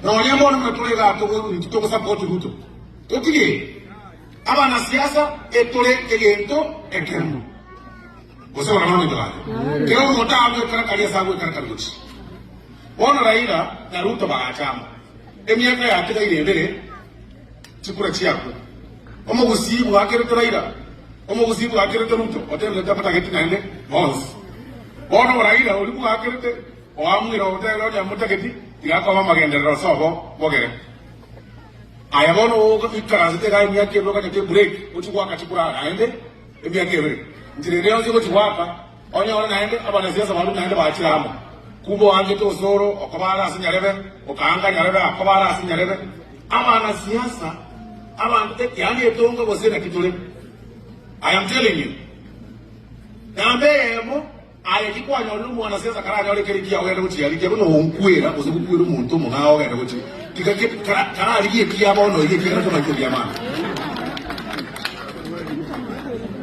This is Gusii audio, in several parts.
Nonya mbono buna tore igaa togo intwe togosupport Ruto. Totige abanasiasa etore egento ekemo. Gose barabwo nabaminto gaki? Kera omonto agoekarakari ase agoekarakari gochia. Bono Raila na Ruto bagacha amo. Emiaka yatigaire ebere chikura chiakwe. Omogusii bwakerete Raila, omogusii bwakerete Ruto, otebire tamotageti naende bonsi. Bono Raila oria bwakerete oamwire ogotebire onye amotageti tiga akobe amagenderero ase obo bogere. Aye bono oikaransete igaa emiaka ebere okanyete ebreak ochie goaka chikura naende emiaka ebere. Nchera ende yonsi ogochia goaka onyore naende abanasiasa barure naende bachire amo. Kumbe oangete osoro okoba are ase nyarebe, okaanga nyarebe akoba are ase nyarebe. Abanasiasa abanto yaani etonga gose naki tore. I am telling you. Namba eyemo aye ki kwanyorire omwanasiasa karanyore ekere kiao ogende gochiarigia buna ogonkwera gose gokwera omonto omong'ao ogende gochi tiga kararigie ekiya bono iga ekiagera tomaete mbuya mambia.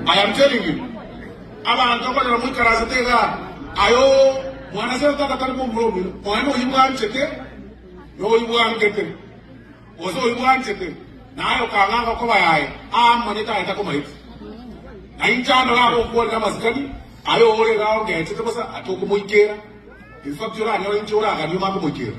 I am telling you. Abanto okonyora moikaransete igaa aye oo mwanasiasa tata tari momura omino nonya noyio bwanchete noyio bwangete. Gose oyio bwanchete, na aye okang'anga okoba yaye, aamanyete aye takomaeti. Na inche ande nagokwanera amasikani, aye ore iga ongechete bosa, atokomoikera. In fact oranyore inche oraganie omanye komoikera.